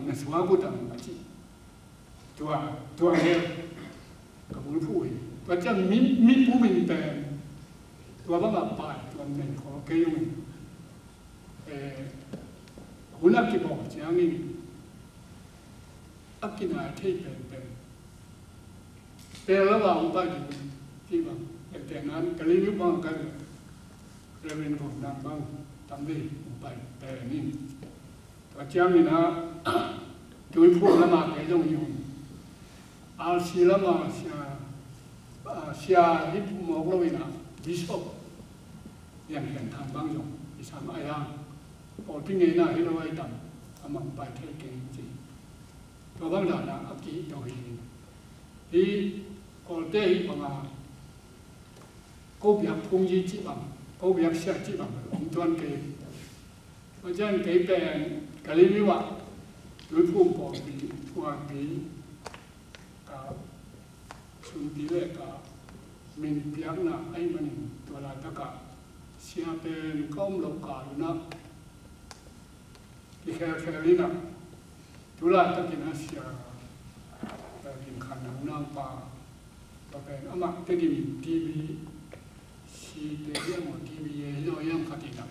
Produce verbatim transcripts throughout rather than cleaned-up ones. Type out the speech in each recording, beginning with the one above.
na suak uh dang a ci. Tua, tua hel ka bulphuh hi. Tua ciang mi, mi pu min pen tua bang a pai tua nei kho kei ung. Eh, hun a kibawl ciangin a kinai thei penpen pel lo a hong pai ding ci bang. Ente nan ka lim bang ka Reverend Gom Nang bang tam vei hong pai pen in. Tua ciangin a Tuiphum lam a kei zong hi hong. R C lam a sia, a, sia hi mawk lo in a Bishop Lian Khen Thang bang zong i sam ai hang. Pawlpi ngeina hi lo ai tam a mang pai thei keng ci. Tua bang dan a a ki to hi. Hi Kawlte hi bang a ko biak phung yi ci bang, ko biak sia ci bang om tuan kei. Tua ciang kei pen ka lim uh ah Tuiphum pawlpi, pawlpi ka sunpi le ka min piakna ahih manin tua laitak ah sia pen ka om lo kal un ah kikhelkhel in ah tu laitakin a sia Lim Khan Nang naupa tua pen amah Tedim T V C te hiam aw T V A hi zaw hiam khat in ah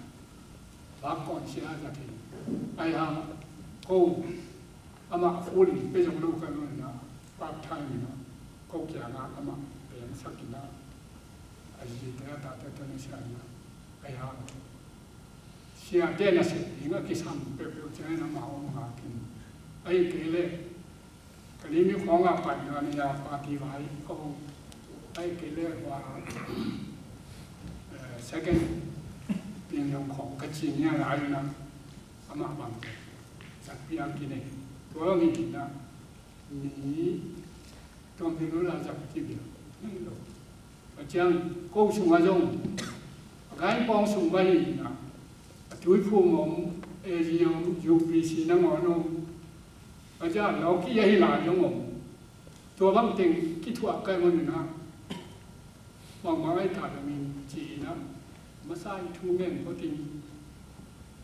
bak kawn sia zat in ai hang ko amah full in pe zong lo ka nuam in ah part time in ah ko kiangah amah pengsak in ah a zite a tate tua na sia in ah ai hang siate nasep ding a kisam peuhpeuh ciangin amah hong ngak in. Ahih kei leh ka lim i khawng a pai nuam in a party vai khawng, ahih kei leh hua, eh, second ding zong khawng ka ci nia lai in a amah bang zatpi a kinei. Tua bang hi in a mi tuam ding lo la zat ci bia. Hi lo. A ciang ko sungah zong a gai pawng sung mah hi in a, a Tuiphum om, A G om, U P C nangawn om, a ciang lawki a hi lai zong om. Tua bang teng kithuah kai man in a bangmah ai ta dangin ci in a masa i thu ngen ko ting,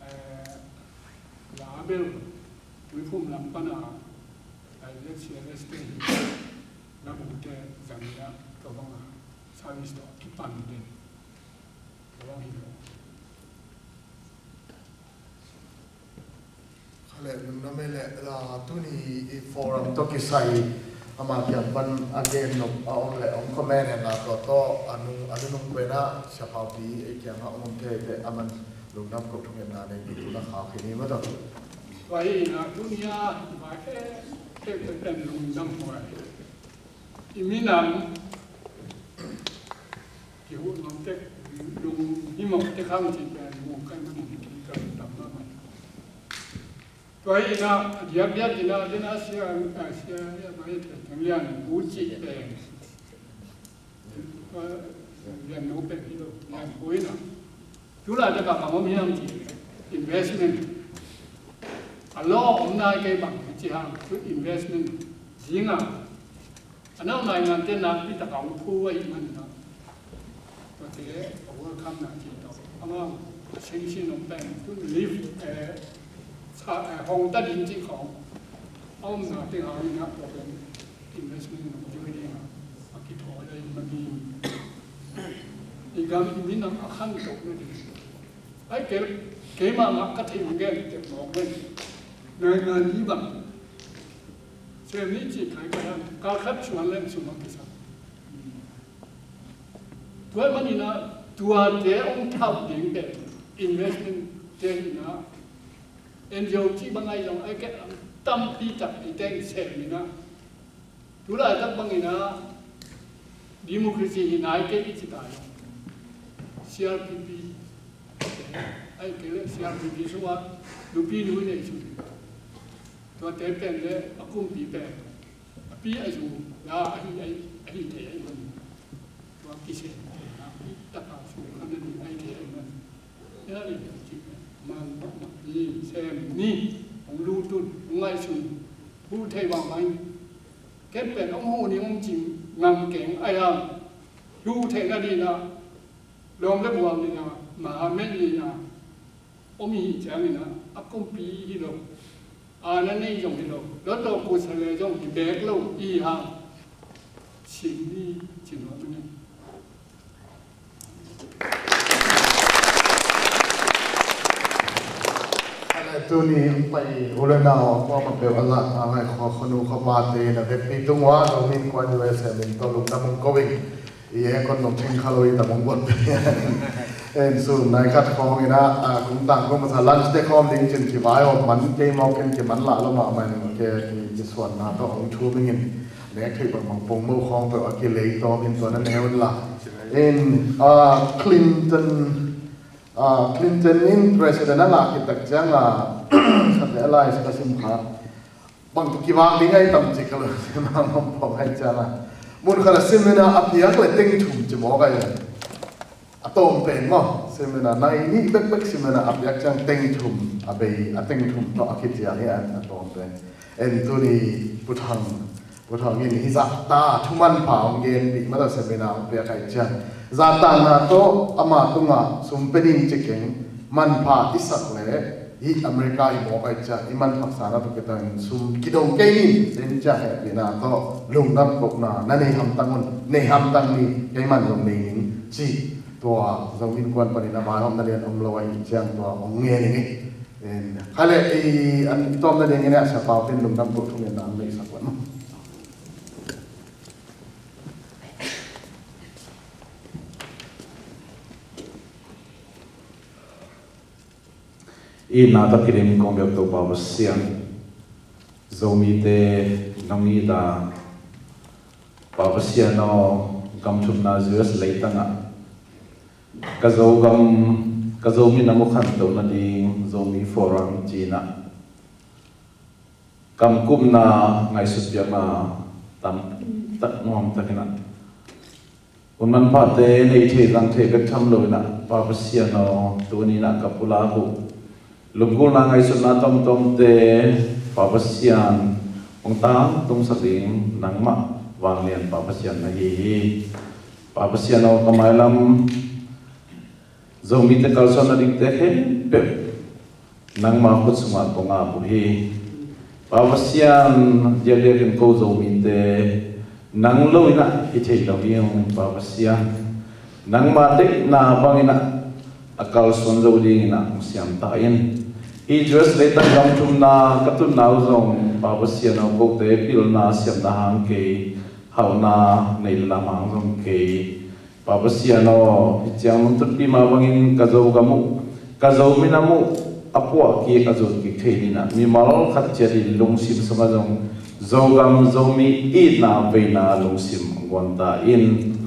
eh, la bel Tuiphum lam pan a, eh, let's say, let's say, na bute zang in a tua bang a service tawh kipan den. Tua bang hi lo. Khale nunna mei le la tuni i forum tawh kisai ama pian pan a gen nop a om le om comment hen la tawh tawh a nung a nunung pen a siapaupi ei kiangah om om thei te a man lungdam ko thungetna nei pi tuna khak hi ni ma tawh. Tua hi in a tuni a vai e te te pen lungdam huai. I minam kihuh nuam tek, lung himawk tek hang cih pen mu kai manin kei ka lungdam mahmah. Tua hi in a diakdiak in a den a sia, a sia, a mai thei teng lian bu cih pen lian no pen hi lo, lian bu in a tu laitak a bang om hiam cih investment a law om nai kei bang hi ci hang tu investment zing a a nau nai ngan te nakpi tak a hong phu ahih manin a tuate a welcome na ci tawh amau a sanction om pen tu lift, eh, sa, eh, hong ta ding ci khawng a omna te hang in a tua pen investment in hong ding ding a a kithawi ahih manin i gam i minam a khantohna ding. Ai kei, keimah mah ka theih uh gen tek mawk men. Nai ngan hi bang sem ni cih kai kai hang kal khat suan leng sum a kisam. Tua ahih manin a tuate hong thauh ding pen investment te in a N G O cih bang ahi zong ai kei tampi tak i teng sem in a tu laitak bangin a democracy hi nai kei i ci ta lo. C R P P, ahih kei leh C R P P sungah nupi nu nei sun tuate pen le a kumpi pen a pi a zu la ahi, ahi, ahi thei ahih man tua kisem thei nakpi tak a sung khan a ding ahi thei ahih man Ina le cih man mahmah ni, sem ni, hong lut un, hong ngaihsun, huh thei mahmah in. Ken pen hong huh ni hong cing ngam keng a hiam, huh theihna ding a, lawm le buang ding a, mahamet ding a om i hih ciangin a, a kumpi hi lo. A na nei zong hi lo, dawtawk kusa le zong hi bek lo i hang. Sim ni ci nuam a ni. Ale tuni hong pai u le nau kuamah peuh a zahtak ngai khua, khuanu khuapate na vekpi tung ua, Zomi Innkuan U S A min tawh lungdam hong ko ing. I aircon nong theng kha lo i tam hong buat pen. En sun nai khat khawng in ah, a, kum tang kum masa lunch te khawm ding cin kivaihawm man kei mawk in kiman lah lo mahmah in ke ki, kisuanna tawh hong thum ing in. Nek theih bangbang pongmo khawng peuh a kilei tawm in tua na neu in la. In, a, Clinton, a, Clinton in president a ngah khit tak ciang a, khat le a lai ka sim kha. Bang kivak ding ai tam cik ka lo sim a, mawk pawng ai ciang a. Mun khat a sim in a, a piak le teng thum ci mawk ai. A tawm pen maw, sim in a, nai nih bekbek sim in a, a piak ciang teng thum, a bei, a teng thum tawh a kiciang hi a, a tawm pen. En tuni Pu Thang, Pu Thang in hi zahta, thu manpha hong genpih mah tawh sim in a hong piak ai ciang. Zahtakna tawh ama tungah sum pia ding ci keng, manpha i sak le, hih America i mawk ai ciang, i manpha sakna tawh kitakin sum kidong kei in, den ciang hehpihna tawh, lungdam kohna, na nei hamtang un, nei hamtang ni, kei man zong nei ning, ci. Tua Zomi Innkuan panin a vaihawmna lian om lo ahih ciang tua hong ngen ing ei. En, khai le, i, an i tawmna dingin a, Sia Pau Pin lungdam koh thungen na an neihsak vat maw. Itna tawh kidim kong biak Topa Pasian, Zomite nong it a, Pa Pasian aw, gam thumna U S leitangah ka Zogam, ka Zomi nam uh khantoh nading Zomi Forum ci-in ah kam kumna ngaihsut piakna tam tak nuam takin ah, hun manphate nei thei zang thei bek tham lo in ah, Pa Pasian aw, tuni in ah ka pulak uh lunggulna ngaihsutna tomtomte, Pa Pasian hong tangtungsak ding nangmah vanglian Pa Pasian na hi hi. Pa Pasian aw, ka mailam Zomite kalsuan nadingte khempeuh nangma khut sungah kong ap uh hi. Pa Pasian, diakdiakin ko Zomite nang lo in ah hi thei lo hi ung, Pa Pasian. Nangma deihna bangin ah a kalsuan zo dingin ah hong siam ta in. Hih U S leitang gam thumna ka tutna uh zong, Pa Pasian aw, kote pilna siamna hang kei, hauhna nei le lam hang zong kei. Pa Pasian aw, hih ciang nong tutpih mah bangin ka Zogam uh, ka Zomi nam uh a puah kik, a zut kik thei dingin ah, mimal khat ciat in lungsim sungah zong Zogam Zomi itna veina lungsim guan ta in.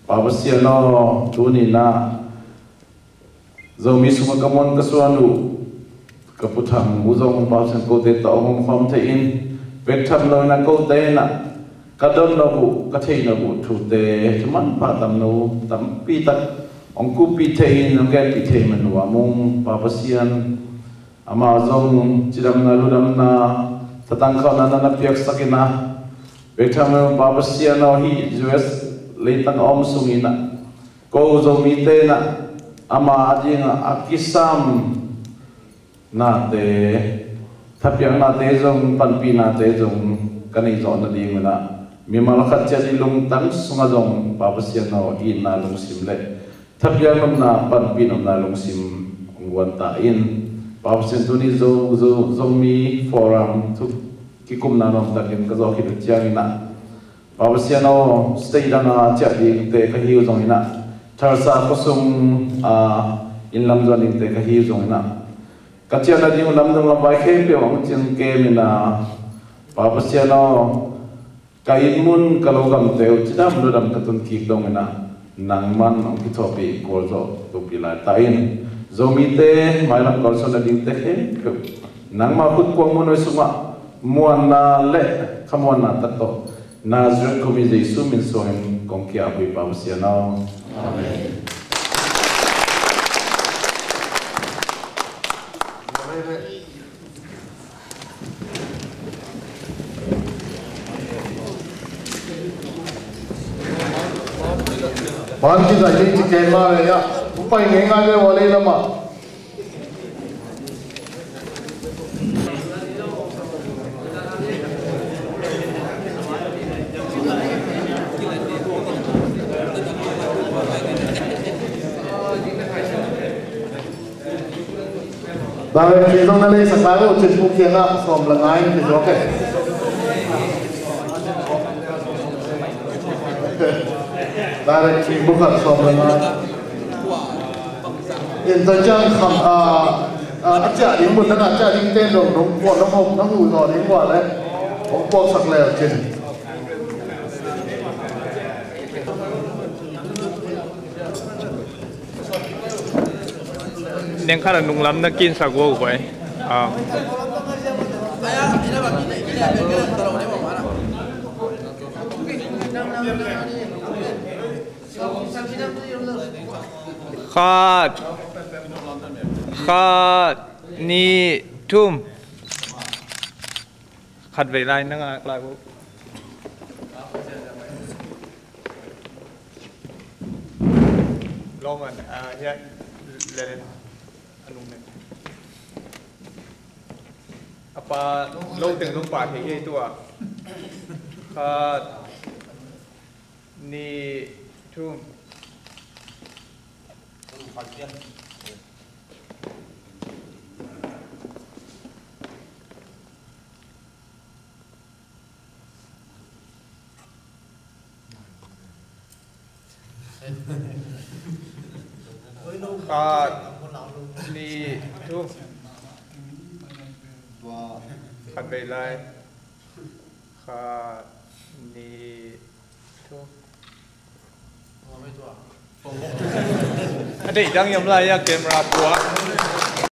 Pa Pasian aw, tuni in ah Zomi sungah ka muan ka suan uh, ka Pu Thang uh zong Pa Pasian kote tawh hong om khawm thei in, bek tham lo in ah kote in ah ka don nop uh, ka theih nop uh thute, thu manpha tam lo, tampi tak hong kuppih thei in, hong genpih thei man uh a mung, Pa Pasian. Amah zong cidamna, ludamna, thatang khauhna na na piaksak in ah, bek tham lo, Pa Pasian aw, hih U S leitang a om sung in ah, ko Zomite in ah, ama adingah a kisam nate, thapiaknate zong, panpihnate zong ka neih zawh nading un ah, mimal khat ciat i lungtang sungah zong, Pa Pasian aw, itna lungsim le thapiak nopna, panpih nopna lungsim hong guan ta in. Pa Pasian, tuni Zo, Zo, Zomi Forum thu kikumna nuam takin ka zawh khit uh ciangin ah, Pa Pasian aw, state dang a ciah dingte ka hi uh zongin ah, Tulsa khuasung a inn lam zuan dingte ka hi uh zongin ah, ka ciah nading uh lamdang lamvai khempeuh ah hong ciangkem in ah, Pa Pasian aw, ka inn mun, ka logamte uh cidam ludam ka tun kik dongin ah, nangman hong kithuahpih gualzawh, thupi lai ta in. Zomite mailam kalsuan nadingte khempeuh nangma khut kuang muanhuai sungah muanna le khamuanna tak tawh Nazareth khuami Jesu min suangin kong ki-ap uh hi, Pa Pasian aw. Amen. Ban kizai ding ci kei mah leh, a, hong pai ngeingai ve ua lei lamah. Direct fee zong na leisak lai uh cin, puk kiangah sawm le nga in kizuak e. Direct fee bukhat sawm le nga. In ta ciang kham a, a, a ciah ding mun na ciah ding ten dong dong puak na hong na hu zaw ding uh a le hong puaksak le uh cin. Neng khat a nunglam na kinsak uh bai. Ah. Khat. Khat. Nih. Thum. Khat vei lai na ngak lai uh. Lawm an, ah, hiah, lelen, a nung nen. A pa, lo teng zong pa thei hi tua. Khat, nih, thum. Khat, nih, thum. Khat vei lai. Khat, nih, thum. A deih dang hiam lai a camera tua.